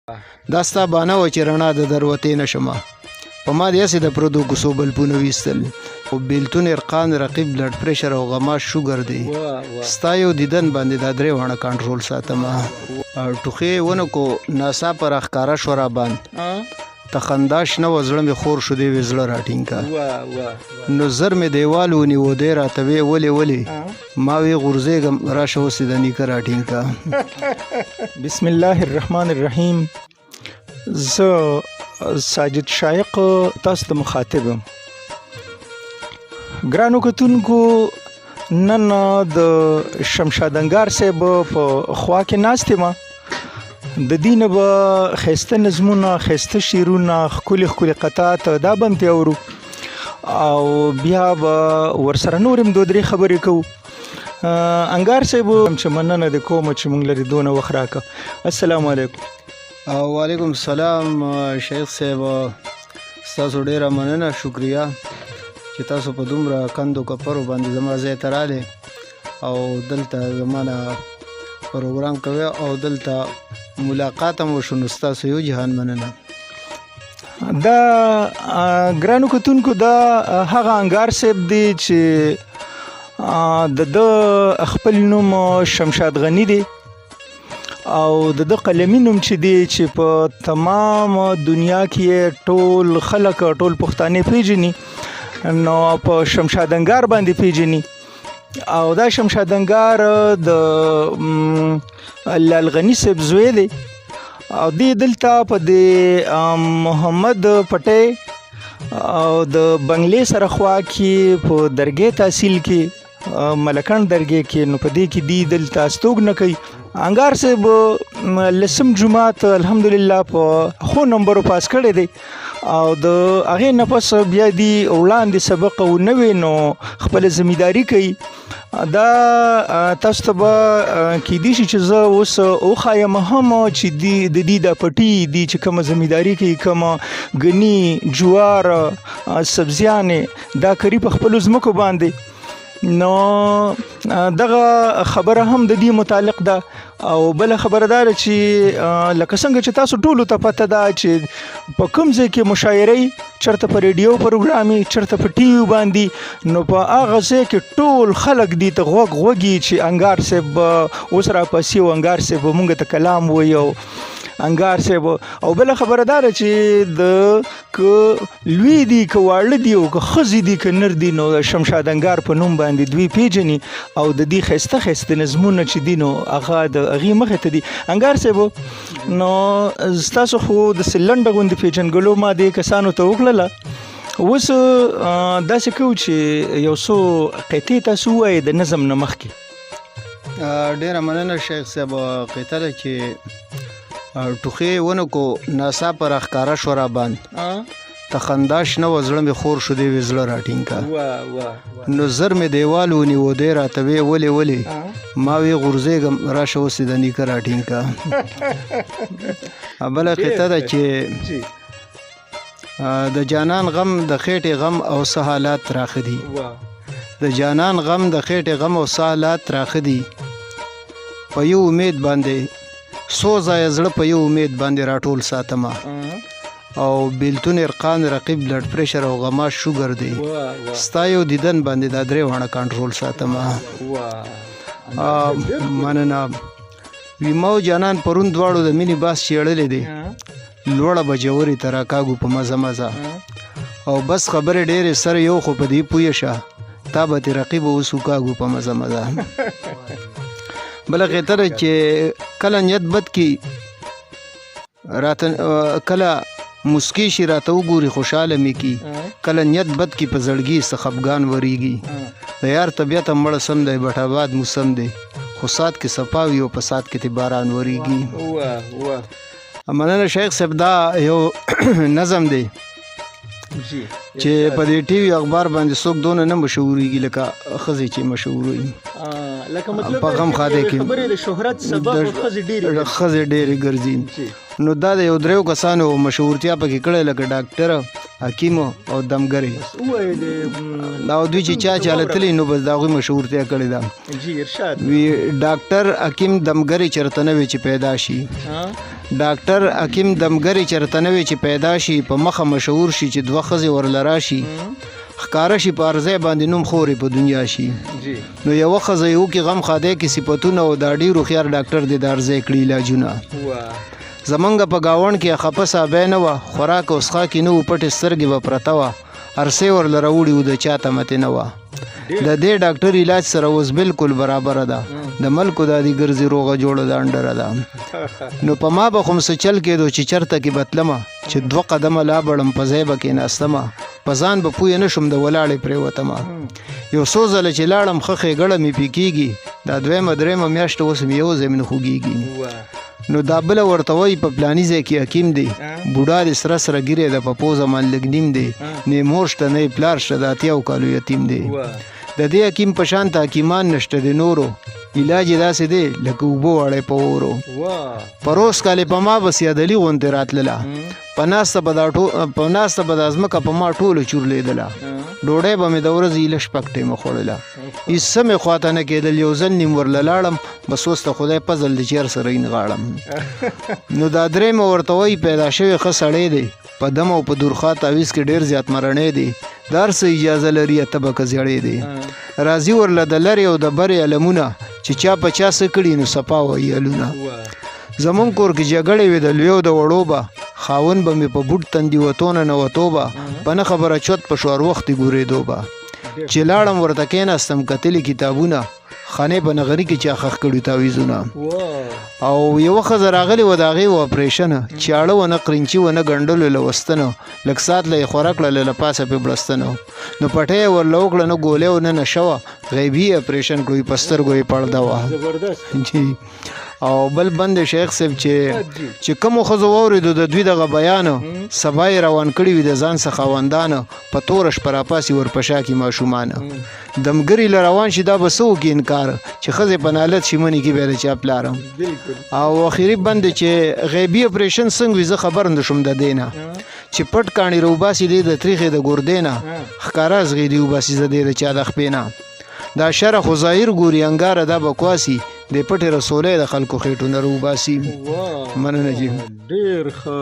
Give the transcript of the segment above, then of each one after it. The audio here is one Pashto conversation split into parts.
دا ستا بانه وه چې رڼا د دروتې نه شمه، په ما دې هسې د پردو کوڅو بلپونه ویستل. او بیلتون ارقان رقیب بلډ پریشر او غما شوګر دی، ستا یو دیدن باندې دا درې واړه کنټرول ساتم. ټوخې ونه کو ناڅاپه راښکاره شوه راباند، ته خندا شنه وه زړه مې خور شو دی وې زړه راټینګ کا. نو زر مې دیوال ونیو دی راته وې ولې ولې، ما وې غورځېږم راشه اوس دې د نیکه راټینګ کا. بسم الله الرحمن الرحیم. زه ساجد شایق تاسو ته مخاطب یم. ګرانو کتونکو، نن د شمشاد انګار صاحب په خوا کې ناست یم. د دین به ښایسته نظمونه، ښایسته شعرونه، ښکلي ښکلي قطعات دا به هم ترې اورو او بیا به ورسره نورې هم دوه درې خبرې کوو. انګار صاحب چې مننه دې کوم چې موږ له دې دونه وخت راکړه. السلام علیکم. وعلیکم السلام شیخ صاحب، ستاسو ډېره مننه، شکریه چې تاسو په دومره کندو کپرو باندې زما ځای ته راغلی او دلته زما نه پروګرام کوي او دلته ملاقات هم وشو، نو ستاسو یو جهان مننه. دا ګرانو کتونکو، دا هغه انګار صاحب دی چې د ده خپل نوم شمشاد غني دی او د ده قلمي نوم چې دی چې په تمام دنیا کې ټول خلک ټول پښتانه پیژني، نو په شمشاد انګار باندې پیژني. او دا شمشاد انګار د لال غني صاحب زوی دی او دی دلته په دې محمد پټی او د بنگلې سره خوا کې په درګې تحصیل کې ملکڼ درګې کې، نو په دې کې دی دلته استوګنه کوي. انګار صاحب لسم جماعت الحمدلله په ښو نمبرو پاس کړی دی او د هغې نه پس بیا دی وړاندې سبق ونه وي، نو خپله زمینداري کوي. دا تاسو ته به کیدی شي چې زه اوس وښایم هم چې دی د دې د پټي دی چې کومه زمینداري کوي، کومه ګني، جوار، سبزیانې دا کري په خپلو ځمکو باندې. نو دغه خبره هم د دې متعلق ده. او بله خبره دا ده چې لکه څنګه چې تاسو ټولو ته پته ده چې په کوم ځای کې مشاعرې، چرته په ریډیو پروګرام، چرته په ټي وي باندې، نو په هغه ځای کې ټول خلک دي ته غوږ غوږي چې انګار صاحب اوس راپسې او انګار صاحب مونږ ته کلام وایي او انګار صاحب. او بله خبره دا ده چې د که لوی دي که واړه دي او که ښځې دي که نر دي، نو شمشاد انګار په نوم باندې دوی پیژني او د دې ښایسته ښایسته نظمونه چې دي نو هغه د هغې مخې ته دي. انګار صاحب، نو ستاسو خو داسې لنډه غوندې پیژندګلو ما دې کسانو ته وکړله. اوس داسې کوو چې یو څو قطعې تاسو ووایئ د نظم نه مخکې. ډېره مننه شیخ صاحب. قطعه ده چې ټوخې ونه کو ناڅاپه راښکاره شوه راباند، ته خندا شنه وه زړه مې خور شو دی وې زړه راټینګ کا. نو زر مې دیوال ونیو دی راته وې ولې ولې، ما وې غورځېږم راشه اوس دې د نیکه راټینګ کا. بله قطعه ده چې د جانان غم د خېټې غم او څه حالات تراخه دي، د جانان غم د خېټې غم او څه حالات تراخه دي، په یو امید باندې څو ځایه زړه په یو امید باندې راټول ساتمه. او بیلتون ارقان رقیب بلډ پریشر او غما شوګر دی، ستا یو دیدن باندې دا درې واړه کنټرول ساتمه. مننه. وی ما او جانان پرون دواړو د مینې باس چیړلې دی، لوړه به ژورې ته راکاږو په مزه مزه، او بس خبرې ډېرې سر یو خو په دې پوه شه تا به ترې رقیب اوس وکاږو په مزه مزه. بله قطعه ده چې کله نیت بد کی راته، کله مسکی شي راته وګوري خوشحاله مې کی، کله نیت بد کی په زړګي څه خفګان وریږي، د یار طبیعت هم مړه سم دی، بټ آباد موسم دی، خو سات کې صفا وي او په سات کې ترې باران وریږي. مننه شیخ صاحب. دا یو نظم دی چې په دې ټي وي اخبار باندې څوک دونه نه مشهورېږي لکه ښځې چې مشهور وي، لکه مطلب په غم ښادۍ کې خبرې د شهرت سبب ښځې ډېرې ښځې ډېرې ګرځي. نو دا د یو دریو کسانو مشهورتیا پکې کړې لکه ډاکټر، حکیم او دمګری. دا دوی چې چا چاله تللی نو بس د هغوی مشهورتیا کړې ده. جی ارشاد. وی ډاکټر حکیم دمګری چېرته نه وي چې پیدا شي، ډاکټر حکیم دمګری چرته نه وي چې پیدا شي، په مخه مشهور شي چې دوه ښځې ورله راشي، ښکاره شي په هر ځای باندې نوم خورې په دنیا شي. نو یوه ښځه یې وکړي غم ښادی کې صفتونه، او دا ډېر هوښیار ډاکټر دی د هر ځای کړي علاجونه. زمونږ په ګاونډ کې خپه صابی نه وه، خوراک او څښاک یې نه وو، پټې سترګې به پرته وه، هر څه یې ورله راوړي وو، د چا تمه ترې نه وه. د دې ډاکټر علاج سره اوس بالکل برابره ده، د ملکو دادي ګرځي روغه جوړه د انډره ده. نو په ما به خو هم څه چل کېدو چې چرته کې به تلمه، چې دوه قدمه لا بړم په ځای به کېناستمه، په ځان به پوه نه شوم د ولاړې پرېوتمه. یو څو ځله چې لاړم ښه ښېګړه مې پې کېږي، دا دویمه درېیمه میاشت اوس مې یو ځای نه خوږېږي. نو دا بله ورته وایي په پلاني ځای کې حکیم دی، بوډا دی سره سره ږیری ده، په پوزه مان لږ نیم دی، نه یې مور شته نه یې پلار شته، د 80 کالو یتیم دی. د دې حکیم په شان ته حکیمان نشته د نورو، علاج یې داسې دی لکه اوبه واړی په اورو. پروس کال په ما به سیادلي غوندې راتلله، په ناسته به دا په ناسته به دا ځمکه په ما ټوله چورلېدله، ډوډۍ به مې د ورځې ایله شپږ ټیمه خوړله، هیڅ څه مې خواته نه کېدل. یو ځل نیم ورله لاړم، بس اوس ته خدای فضل دی چې هر څه رانغاړم. نو دا درېیمه ورته وایي پیدا شوی ښه سړی دی، په دم او په دورخا تعویذ کې ډېر زیات مرڼی دی، د هر څه اجازه لري ته به که زیړی دی. راځي ورله د لرې او د برې علمونه، چې چا په چا څه کړي نو صفا وایي الونه. زمونږ کور کې جګړې وې د لویو د وړو به، خاوند به مې په بوټ تندي وتو نه نوتو به، په نه خبره چوت په شو هر وخت یې ګورېدو به. چې لاړم ورته کېناستم کتلي کتابونه، خانې په نغري کې چا ښخ کړي تعویذونه. او یوه ښځه راغلې وه د هغې وه اپرېشن، چې اړه ونه قرینچي ونه ګنډلو له وستنه، لږ ساعت له یې خوره کړه له پاسه پرې بړستنه، نو پټۍ یې ورله وکړه نه ګولۍ او نه نشه وه، غیبي یې اپرېشن کړو، په سترګو یې پړده وه. جی. او بل بند شیخ صاحب چې کوم ښځو واورېدو د دوی دغه بیان، سبا یې روان کړي وي د ځان څخه خاوندان، په توره شپه راپاسي ور په شا کي ماشومان، دمګري له روان شي دا به څه وکړي انکار، چې ښځې په نالت شي مني کې بیا د چا پلار. او اخري بند چې غیبي اپریشن څنګه وي زه خبر نه شوم د دې نه، چې پټ کاڼي راوباسي دی د تریخې د ګردې نه، ښکاره ازغې دي وباسي زه دی د چا د خپې نه. دا شرح خو ظاهر ګوري انګاره دا بکواسي، د پټې رسولې د خلکو خېټو نه راوباسي. مننه جی. ډېر ښه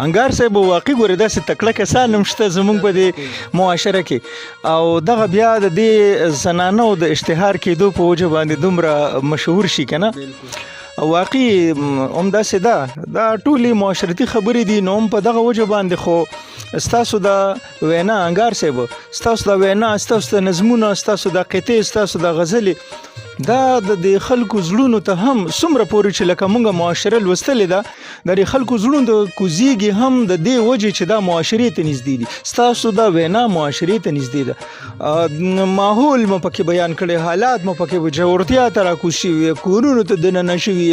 انګار صاحب، واقعي ګورې داسې تکړه کسان هم شته زموږ په دې معاشره کې، او دغه بیا د دې زنانو د اشتهار کېدو په وجه باندې دومره مشهور شي که نه. واقعي هم داسې ده، دا ټولې معاشرتي خبرې دي، نو هم په دغه وجه باندې خو ستاسو د وینا انګار صاحب، ستاسو د وینا، ستاسو د نظمونه، ستاسو د قطعې، ستاسو د غزلې دا د دې خلکو زړونو ته هم څومره پورې چې لکه مونږ معاشره لوستلې ده، د دې خلکو زړونو ته کوزیږي هم د دې وجې چې دا معاشرې ته نږدې دي. ستاسو دا وینا معاشرې ته نږدې ده، ماحول مو پکې بیان کړی، حالات مو پکې ژورتیا ته راکوز شوي، کورونو ته دننه شوي،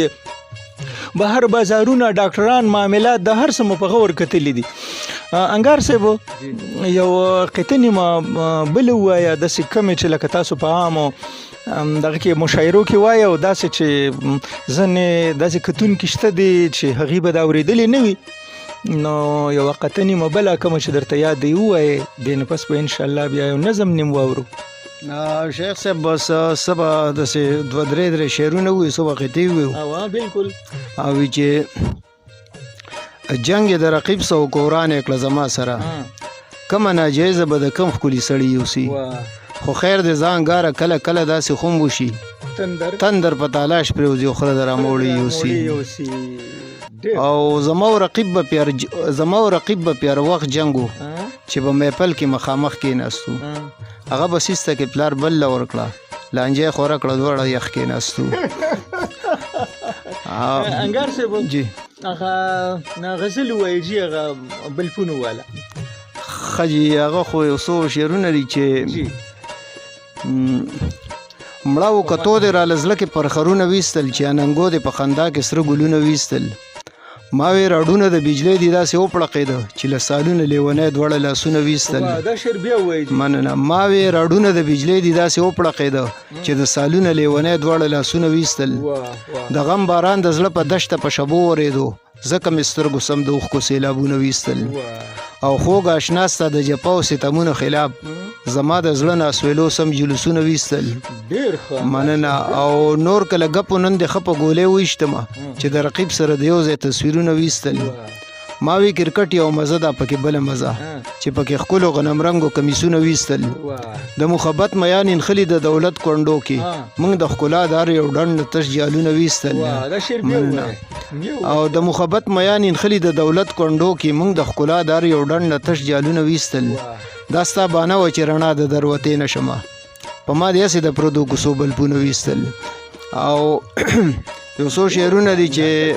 بهر بازارونه، ډاکټران، معاملات، د هر څه مو په غور کتلي دي. انګار صاحب یو قطعه نیمه بله ووایه، داسې کمې چې لکه تاسو په عامو دغه کې مشاعرو کې وایه، او داسې چې ځینې داسې کتونکي شته دي چې هغوی به دا اورېدلي نه وي، نو یوه قطعه نیمه بله کومه چې درته یاد دی ووایې، دې نه پس به انشاءالله بیا یو نظم نیم واورو. شیخ صاحب بس سبا داسې دوه درې درې شعرونه ووایو، څه قطعې ووایو. بالکل. او چې جنګ یې د رقیب سره وکړو، وران یې کړه زما سره، کومه ناجایزه به د کوم ښکلي سړي یوسي، خو خیر دی ځان ګاره کله کله داسې خوم وشي، تندر په تالاش پرېوځي او خره د راموړي یوسي. او زما او رقیب به پې هر وخت جنګ و، چې په محفل کې مخامخ کېناستو، هغه به سیسته کې پلار بل له ورکړه، لانجه یې خوره کړه، دواړه یخ کېناستو. انګار صاحب جی هغه غزل ووایي جی، هغه بلپونو والا. ښه جي، هغه خو یو څو شعرونه دي چې مړه و کتو دې راله زړه کې پرخرونه ویستل، چې اننګو دې په خندا کې سره ګلونه ویستل، ما وې راډونه د بجلۍ دي داسې وپړقېده، چې له سالونه لیونی دواړه لاسونه ویستل. دا شعر بیا ووایي. مننه. ما وې راډونه د بجلۍ دي داسې وپړقېده، چې د سالونه لیونی دواړه لاسونه ویستل، د غم باران د زړه په دشته په شبو ورېدو، ځکه مې سترګو سم د اوښکو سیلابونه ویستل. او خوږ اشنا ستا د جفا او ستمونو خلاف زما د زړه نه اسویلو سم جلوسونه ویستل. ډیر ښه، مننه. او نور کله ګپو نن د خپه ګولې ویشتمه چې د رقیب سره د یو ځای تصویرونه ویستل. ما وی کرکټ یو مزه ده، پکې بله مزه چې پکې ښکلو غنم رنګو کمیسونه ویستل. د محبت میان انخلي د دولت کونډو کې موږ د ښکلا دار یو ډنډ تش جالونه ویستل. مننه. او د محبت میان انخلي د دولت کونډو کې موږ د ښکلا دار یو ډنډ تش جالونه ویستل. دا ستا بانه وه چې رڼا د دروتې نه شمه، په ما دې هسې د پردو کوڅو بلپونه ویستل. او یو څو شعرونه دي چې